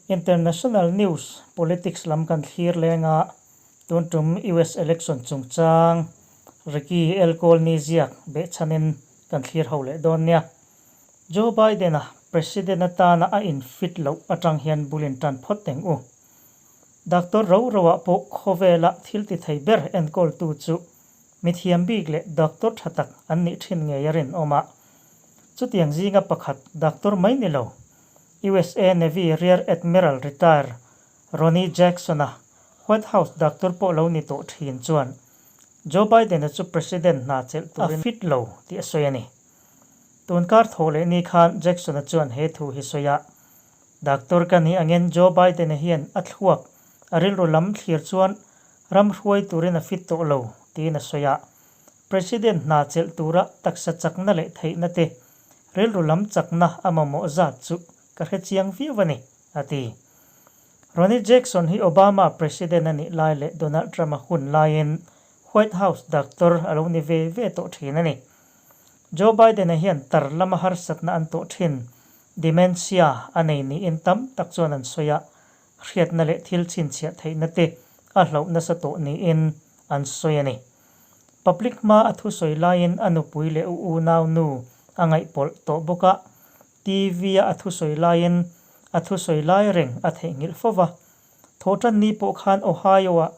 International news, Politics lam kan thlir leng a, tun tum US election chungchang Ricky L. Colney ziak behchhanin kan thlir ho leh dawn nia. Joe Biden-a President atana a in fit loh atang hian bul in tan phawt teng u. Doctor ro roah pawh khawvela thil ti thei ber enkawltu chu mithiam bik leh doctor tha tak an nih thin ngei a rinawm a. Chutiang zinga pakhat doctor mai ni lo, USA Navy Rear Admiral Retire Ronnie Jackson-a White House doctor pawh lo ni tawh thin chuan Joe Biden-a chu President hna chelh turin a fit lo tih a sawi a ni. Tun kar thaw leh ni khan Jackson-a chuan he thu hi sawi a, Doctor ka nih angin Joe Biden-a hian a thluak a rilru lam thlir chuan ram hruai turin a fit tawh lo tiin a sawi a. President hna chelh tura taksa chakna leh theihna te rilru lam chakna a mamawh zat chu ka hre chiang viau a ni, a ti. Ronnie Jackson hi Obama President a nih lai leh Donald Trump-a hun laiin White House doctor a lo ni ve ve tawh thin a ni. Joe Biden-a hian tar lama harsatna an tawh thin, dementia, a nei niin tam tak chuan an sawi a, hriatna leh thil chhinchhiah theihna te a hloh nasa tawh niin an sawi a ni. Public hma a thusawi laiin a nupui leh u unau nu a ngaihpawlh tawh bawk a, TV-a a thusawi laiin a thusawi lai reng a theihnghilh fo va. Thawhtan ni pawh khan Ohio-a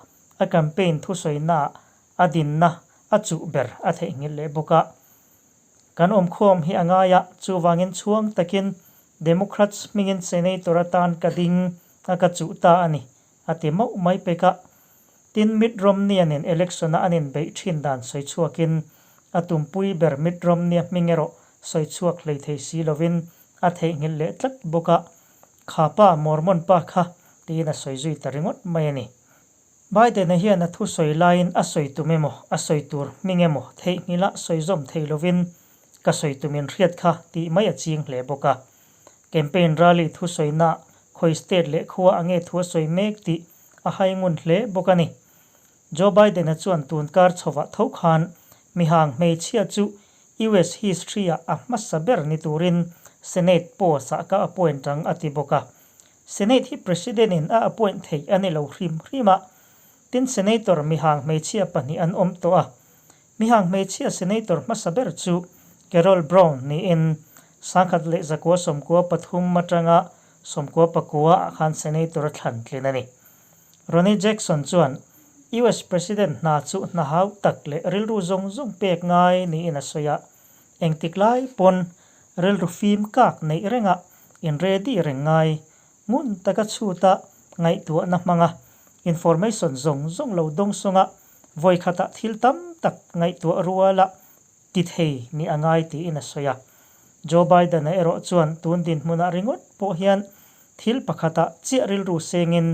a campaign thusawinaah a dinna a chuh ber a theihnghilh leh bawk a. Kan awmkhawm hi a ngai a, chuvangin chhuang takin Democrats hmingin Senator atan ka ding a ka chuh ta a ni, a ti mauh mai pek a. Tin, Mitt Romney-a nen election-a an inbeih thin dan sawi chhuakin a tumpui ber Mitt Romney-a hming erawh sawi chhuak hlei thei si lovin a theihnghilh leh tlat bawk a, Kha pa, Mormon pa kha, tiin a sawi zui ta ringawt mai a ni. Biden-a hian a thusawi laiin a sawi tum emaw, a sawi tur hming emaw theihnghilh a sawi zawm thei lovin ka sawi tumin hriat kha tih mai a ching hle bawk a. Campaign rally thusawina khawi state leh khua a nge thu a sawi mek tih a hai ngun hle bawk a ni. Joe Biden-a chuan tun kar chhovah tho khan mihang hmeichhia chu US history-ah a hmasa ber ni turin Senate post-ah ka appoint ang a ti bawk a. Senate hi President-in a appoint theih a ni lo hrim hrim a, tin Senator mihang hmeichhia pahnih an awm tawh a. Mihang hmeichhia Senator hmasa ber chu Carol Brown niin 1993 atanga 99 ah khan Senator a thlan tlin a ni. Ronnie Jackson chuan US President hna chu hna hau tak leh rilru zawng zawng pek ngai niin a sawi a, engtik lai pawn rilru fim kak neih renga in ready reng ngai, ngun taka chhuta ngaihtuahna hmanga information zawng zawng lo dawng sawnga vawikhatah thil tam tak ngaihtuah ruala ti thei nih a ngai tiin a sawi a. Joe Biden-a erawh chuan tun dinhmunah ringawt pawh hian thil pakhatah chiah rilru sengin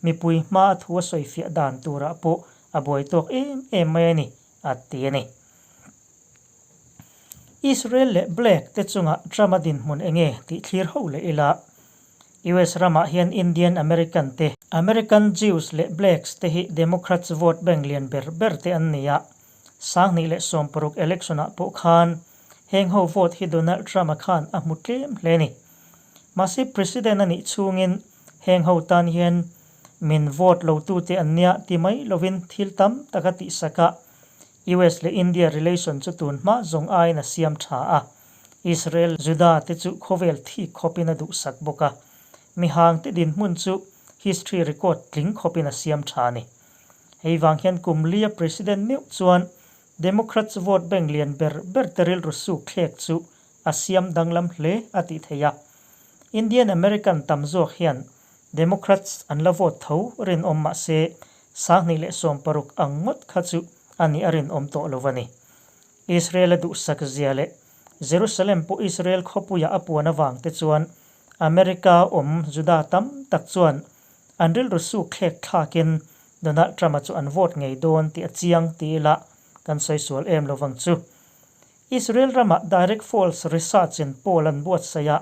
mipui hmaa thu a sawifiah dan turah pawh a buai tawk em em mai a ni, a ti a ni. Israel leh Black te chungah Trump-a dinhmun enge tih thlir ho leh ila, US ramah hian Indian American te, American Jews leh Blacks te hi Democrats vote bank lian ber ber te an ni a, 2016 election-ah pawh khan heng ho vote hi Donald Trump-a khan a hmu tlem hle a ni. Mahse President a nih chhungin heng ho tan hian min vote lotute an nia ti mai lovin thil tam tak a tihsak a, US leh India relation chu tun hma zawng aiin a siam tha a, Israel Juda te chu khawvel thik khawpin a duhsak bawk a, mihangte dinhmun chu history record tling khawpin a siam tha a ni. Hei vang hian kum lia President meuh chuan Democrats vote bank lian ber ber te rilru suk thlek chu a siam danglam hle a tih theih a. Indian American tam zawk hian Democrats an la vote tho rinawm mah se 2016 ang ngawt kha chu a nih a rinawm tawh lo a ni. Israel a duhsak zia leh Jerusalem pawh Israel khawpuia a puan avang te chuan America awm Juda tam tak chuan an rilru suk thlek thlakin Donald Trump-a chu an vote ngei dawn tih a chiang ti ila kan sawi sual em lo vang chu. Israel ramah Direct Falls Research in poll an buatsaih a,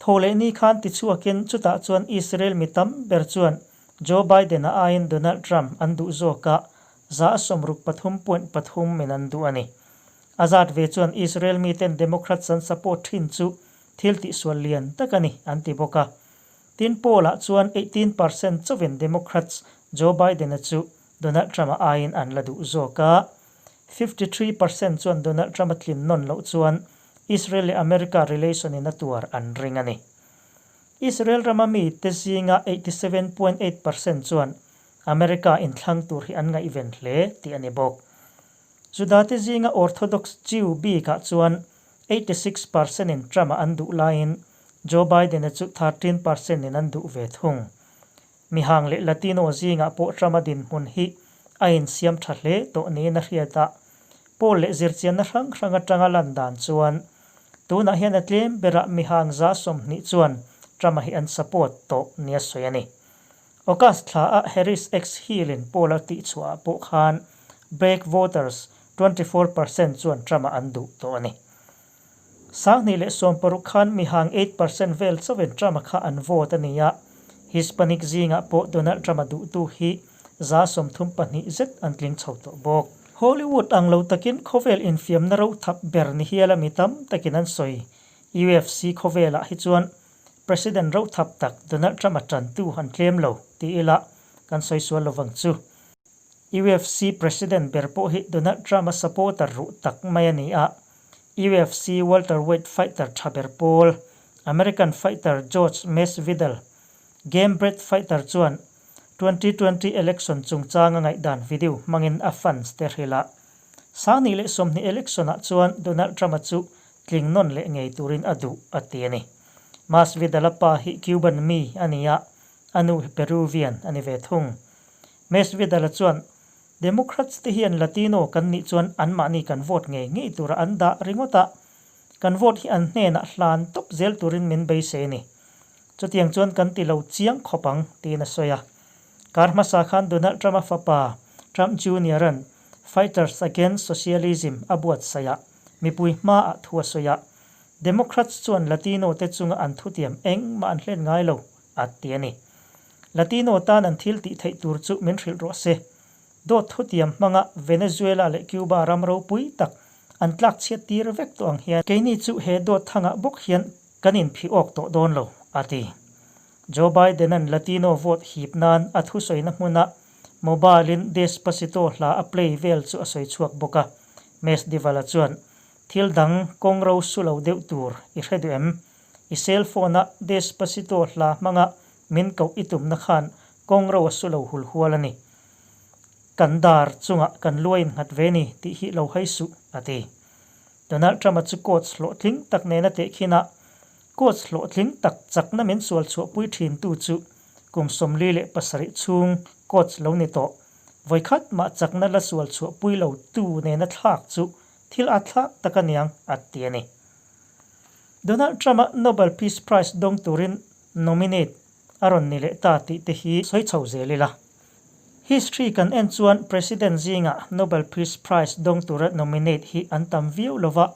tho leh ni khan tichhuakin chutah chuan Israel mi tam ber chuan Joe Biden-a aiin Donald Trump an duh zawk a, 63.3 in an duh a ni. A zat ve chuan Israel miten Democrats an support thin chu thil tihsual lian tak a ni an ti bawk a. Tin, poll-ah chuan 18% chauhin Democrats Joe Biden-a chu Donald Trump-a aiin an la duh zawk a. 53% chuan Donald Trump-a tlin nawn loh chuan Israel leh America relation-in a tuar an ring a ni. Israel rama mite zinga 87.8% chuan America inthlang tur hi an ngaihven hle tih a ni bawk. Judate zinga Orthodox Jew bikah chuan 86% in Trump-a an duh laiin Joe Biden-a chu 13% in an duh ve thung. Mihang leh Latino zingah pawh Trump-a dinhmun hi a insiam tha hle tawh niin a hriat a, poll leh zirchianna hrang hrang atanga lan dan chuan tunah hian a tlem berah mihang 20% chuan Trump-a hi an support tawh nia sawi a ni. August thla a Harris ex Hill-in poll a tihchhuah ah pawh khan Black voters 24% chuan Trump-a an duh tawh a ni. 2016 khan mihang 8% vel chauhin Trump-a kha an vote a ni a, Hispanic zingah pawh Donald Trump-a duhtu hi 32% zet an tling chho tawh bawk. Hollywood ang lo takin khawvel infiamna ro thap ber ni hial a mi tam takin an sawi. UFC khawvelah hi chuan President ro thap tak Donald Trump-a tantu an tlem lo ti ila kan sawi sual lovang chu. UFC President ber pawh hi Donald Trump-a supporter ruh tak mai a ni a, UFC welterweight fighter tha ber pawl, American fighter George Masvidal, Gamebred fighter chuan 2020 election chungchanga ngaihdan video hmangin a fans te hrilh a. 2020 election-ah chuan Donald Trump-a chu tling nawn leh ngei turin a duh a ti a ni. Masvidal-a pa hi Cuban mi a ni a, a nu hi Peruvian a ni ve thung. Masvidal-a chuan, Democrats te hian Latino kan nih chuan anmahni kan vote ngei ngei tura an dah ringawt a, kan vote hi an hnenah hlan tawp zel turin min beisei a ni. Chutiang chuan kan ti lo chiang khawp ang, tiin a sawi a. Kar hmasa khan Donald Trump-a fapa Trump Junior-a'n Fighters Against Socialism a buatsaih a, mipui hmaah thu a sawi a. Democrats chuan Latino te chunga an thutiam engmah an hlen ngai lo, a ti a ni. Latino tan an thil tih theih tur chu min hrilh rawh se. Dawt thutiam hmanga Venezuela leh Cuba ram ropui tak an tlak chhiat tir vek tawh ang hian keini chu he dawt thangah bawk hian kan inphih awk tawh dawn lo, a ti. Joe Biden-a'n Latino vote hip nan a thusawina hmuna mobile-in Despacito hla a play vel chu a sawi chhuak bawk a. Mesdival-a chuan, Thil dang kawng ro su lo deuh tur i hre duh em? I cell phone-a Despacito hla hmanga min koh i tumna khan kawng ro a su lo hul hual a ni. Kan dar chungah kan lu a innghat ve ni tih hi lo hai suh, a ti. Donald Trump-a chu coach hlawhtling tak nena tehkhin a, Coach hlawhtling tak chakna min sual chhuahpui thintu chu kum 47 chhung coach lo ni tawh. Vawikhat mah chakna la sual chhuahpui lo tu nena thlak chu thil a thlak tak a niang, a ti a ni. Donald Trump-a Nobel Peace Prize dawng turin nominate a rawn ni leh ta tih te hi sawi chho zel ila. History kan en chuan President zingah Nobel Peace Prize dawng tura nominate hi an tam viau lova,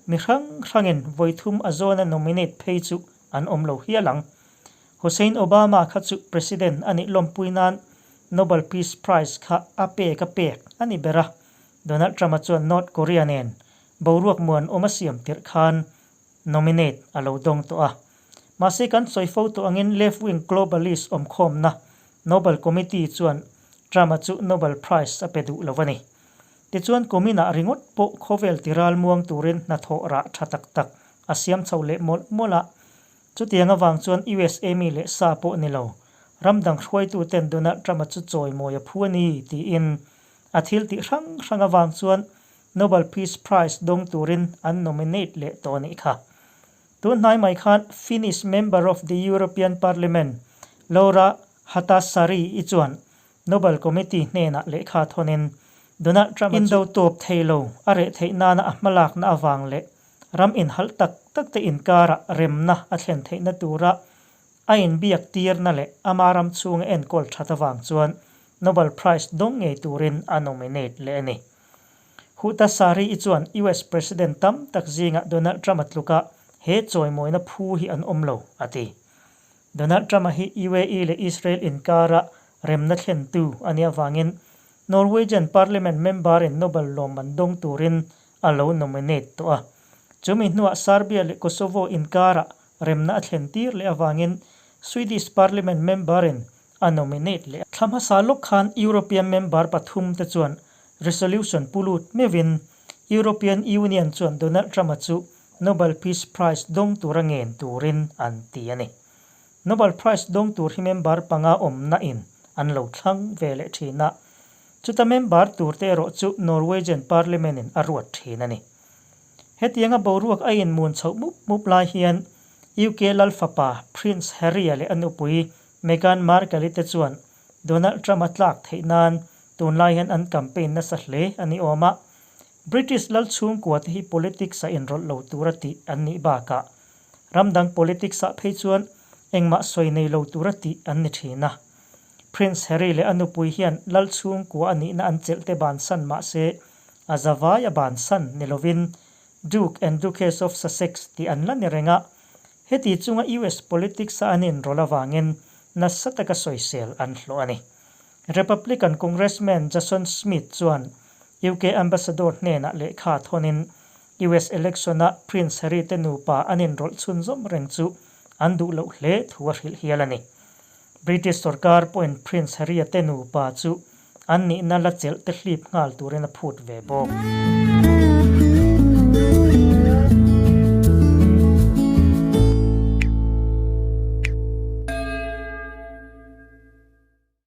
mi hrang hrangin vawi thum a zawna nominate phei chu an awm lo hial ang. Hussein Obama kha chu President a nih lawmpui nan Nobel Peace Prize kha a pek a pek a ni ber a, Donald Trump-a chuan North Korea nen boruak muan awm a siam tirh khan nominate a lo dawng tawh a. Mahse kan sawi fo tawh angin left-wing globalist awmkhawmna Nobel Committee chuan Trump-a chu Nobel Prize a pe duh lo a ni. Tichuan kuminah ringawt pawh khawvel tiral muang turin hnathawh rah tha tak tak a siam chho leh mawlh mawlh a. Chutiang avang chuan USA mi leh sa pawh ni lo, ram dang hruaituten Donald Trump-a chu chawimawi a phu a ni tiin a thil tih hrang hrang avang chuan Nobel Peace Prize dawng turin an nominate leh tawh a nih kha. Tun hnai mai khan Finnish Member of the European Parliament Laura Huhtasaari i chuan Nobel Committee hnenah lehkha thawnin Donald Trump-a chu indo tawp thei lo a reh theih nana a hmalakna avang leh ram inhalh tak tak te inkarah remna a thlen theihna tura a inbiak tirna leh ama ram chhunga enkawl that avang chuan Nobel Prize dawng ngei turin a nominate leh a ni. Huhtasaari i chuan US President tam tak zingah Donald Trump-a tluka he chawimawina phu hi an awm lo, a ti. Donald Trump-a hi UAE leh Israel inkara remna thlentu a nih avangin Norwegian Parliament member-in Nobel lawmman dawng turin a lo nominate tawh a. Chumi hnuah Serbia leh Kosovo inkara remna a thlen tir leh avangin Swedish Parliament member-in a nominate leh a. Thla hmasa lawk khan European member pathumte chuan resolution pu lut meuhin European Union chuan Donald Trump-a chu Nobel Peace Prize dawng tura ngen turin an ti a ni. Nobel Prize dawng tur hi member panga awmna in an lo thlang ve leh thin a, chuta member turte erawh chu Norwegian Parliament in a ruat thin a ni. Hetianga boruak a inmun chhoh mup mup lai hian UK lal fapa Prince Harry-a leh a nupui Meghan Markle-i te chuan Donald Trump-a tlak theih nan tunlai hian an campaign nasa hle a ni awm a. British lal chhungkua te hi politics-a inrawlh lo tura tih an nih bakah ram dang politics-ah phei chuan engmah sawi nei lo tura tih an ni thin a. Prince Harry leh a nupui hian lal chhungkua a nihna an chelh te bansan mah se a zavai a bansan ni lovin Duke and Duchess of Sussex tih an la ni reng a. Heti chunga US politics-a an inrawlh avangin nasa taka sawisel an hlawh a ni. Republican Congressman Jason Smith chuan UK Ambassador hnenah lehkha thawnin US election-a Prince Harry te nupa an inrawlh chhunzawm reng chu an duh loh hle thu a hrilh hial a ni. British sorkar pawhin Prince Harry-a te nupa chu an nihna la chelh te hlip nghal turin a phut ve bawk.